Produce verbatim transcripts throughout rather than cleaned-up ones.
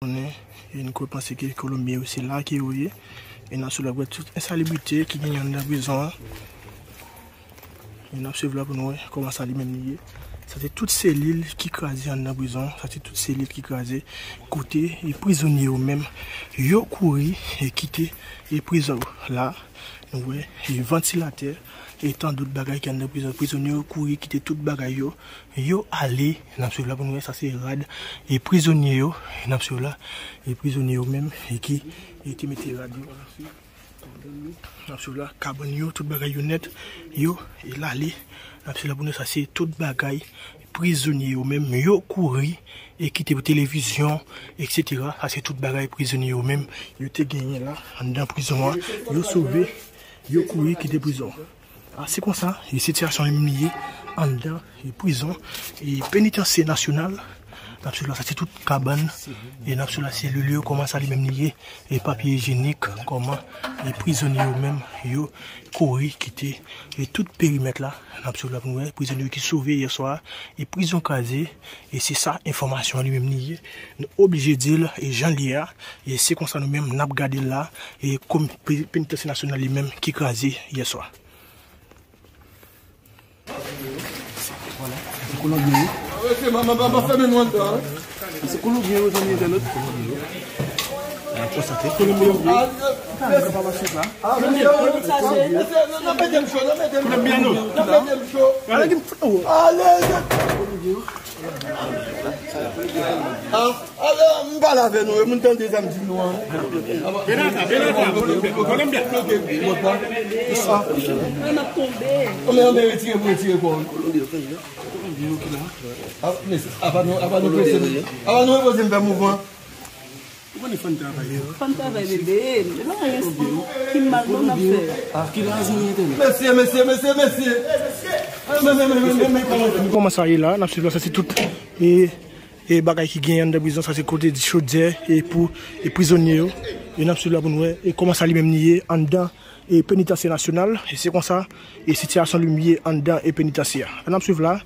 Konnen, e nou kwè panse ke Kolonbyen yo se la ke yo ye. E n ap swiv la pou wè tout ensalibrite ki genyen anndan prizon an. E n ap swiv la pou nou wè kòman sa li menm li ye. Sa se tout selil ki kraze anndan prizon an. Sa se tout selil ki kraze kote e prizonye yo menm yo kouri e kite e prizon yo. La, nou wè e vantilatè e tan dòt bagay ki anndan prizon. Prizonye yo kouri kite tout bagay yo. Yo ale, n ap swiv la pou nou wè, sa se rad e prizonye yo, n ap swiv la, e prizonye yo menm, e ki, e ki mete rad yo, n ap swiv la, kabann yo, tout bagay yo nèt, yo, e l ale, n ap swiv la pou nou, sa se tout bagay prizonye yo menm, yo kouri, e kite televizyon, etsetera, sa se tout bagay prizonye yo menm, yo te genyen la, anndan prizon an, yo sove, yo kouri kite prizon an. A, se konsa, e sitiyasyon an li ye anndan, e prizon, e penitansye nasyonal. N ap swiv la, sa se tout kabann, e n ap swiv la, selil yo, kòman sa li menm li ye, e papye ijyenik, kòman, e prizonye yo menm, yo kouri kite, e tout perimèt la, n ap swiv la pou nou wè, prizonye yo ki sove yè swa, e prizon kraze, e se sa enfòmasyon an li menm li ye, nou oblije di l, e jan l ye a, e se konsa nou menm, n ap gade l la, e kòm pe-, penitansye nasyonal li menm ki kraze yè swa. Vwala. Se Kolonbyen yo. Se Kolonbyen yo, zanmi entènot. Kolonbyen yo. Kolonbyen yo. Kolonbyen yo. Ale, ale, m pale avè nou, e moun tande sa m di nou an. Benata, Benata, Kolonbyen. Mwen ap tonbe. Mwen ap retire, mwen retire kò. Apa nou, apa nou prese, apa nou repoze m fè mouvman. Ou konnen fò n travay. Fò n travay, bebe. E pa anyen ki mal non n ap fè. Mesye, mesye, mesye, mesye. Men, men, men, men, men, men, kòman, kòman sa ye la, n ap swiv la, sa se tout. E, e bagay ki genyen anndan prizon, sa se kote chodyè, e pou, e prizonye yo. E n ap swiv la pou nou wè, e kòman sa li menm li ye, anndan, e penitansye nasyonal, e se konsa, e sitiyasyon li menm ye anndan, e penitansye a. N ap swiv la,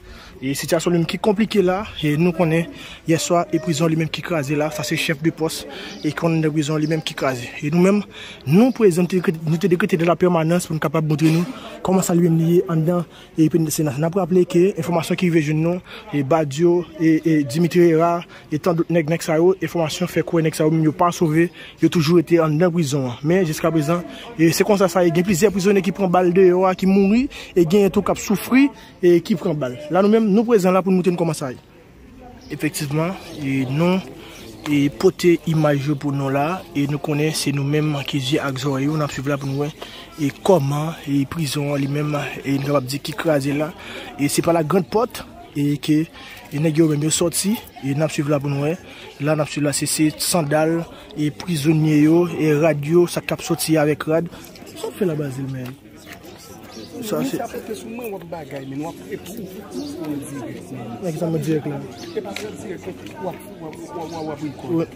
e sitiyasyon li menm ki konplike la, e nou konnen, yè swa, e prizon li menm ki kraze la, sa se chèf de pòs, e ki anndan prizon li menm ki kraze. E nou menm, nou prezan, nou te, nou te dekrete de la pèmanans pou nou kapab montre nou kòman sa li menm li ye anndan, e penitansye a. N ap raple ke enfòmasyon ki rive jwenn nou, e Badio, e, e Dimitri Hérard, e tan dòt nèg, nèg sa yo, enfòmasyon fè kwè nèg sa yo menm yo pa sove, yo toujou rete anndan prizon an. Men, jiskaprezan, e se konsa sa ye. Gen plizyè prizonye ki pran bal deyò a, ki mouri, e genyen tou k ap soufri, e ki pran bal. La, nou menm, nou prezan la pou nou montre nou kòman sa ye. Efektivman, e nou, e pote imaj yo pou nou la, e nou konnen se nou menm ki zye ak zòrèy yo, n ap swiv la pou nou wè, e kòman, e prizon an li menm, e nou kapab di ki kraze la, e se pa la grande porte, e ke, e nèg yo menm yo sòti, e n ap swiv la pou nou wè, la n ap swiv la, se, se sandal, e prizonye yo, e rad yo, sa k ap sòti avèk rad, sa w fè la Bazil, men? Sa se. Sa pote sou mwen, w ap bagay, men w ap repou. Egzanp dirèk la. E pa dirèk, w ap, w ap, w ap, w ap, w ap rekòt. Wi.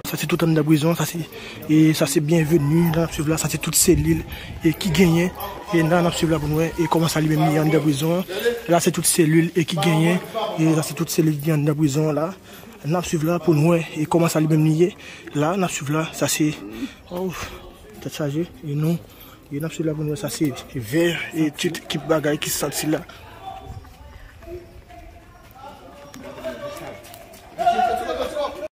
Sa se tout anndan prizon, sa se, e sa se byenveni, la n ap swiv la, sa se tout selil, e ki genyen, e la n ap swiv la pou nou wè, e kòman sa li menm li anndan prizon, la se tout selil, e ki genyen, e sa se tout selil ki anndan prizon la, n ap swiv la pou nou wè, e kòman sa li menm li ye, la n ap swiv la, sa se, oh, tèt chaje, e nou, E n ap swiv la pou nou wè sa se vè e tout ki bagay ki sòti la.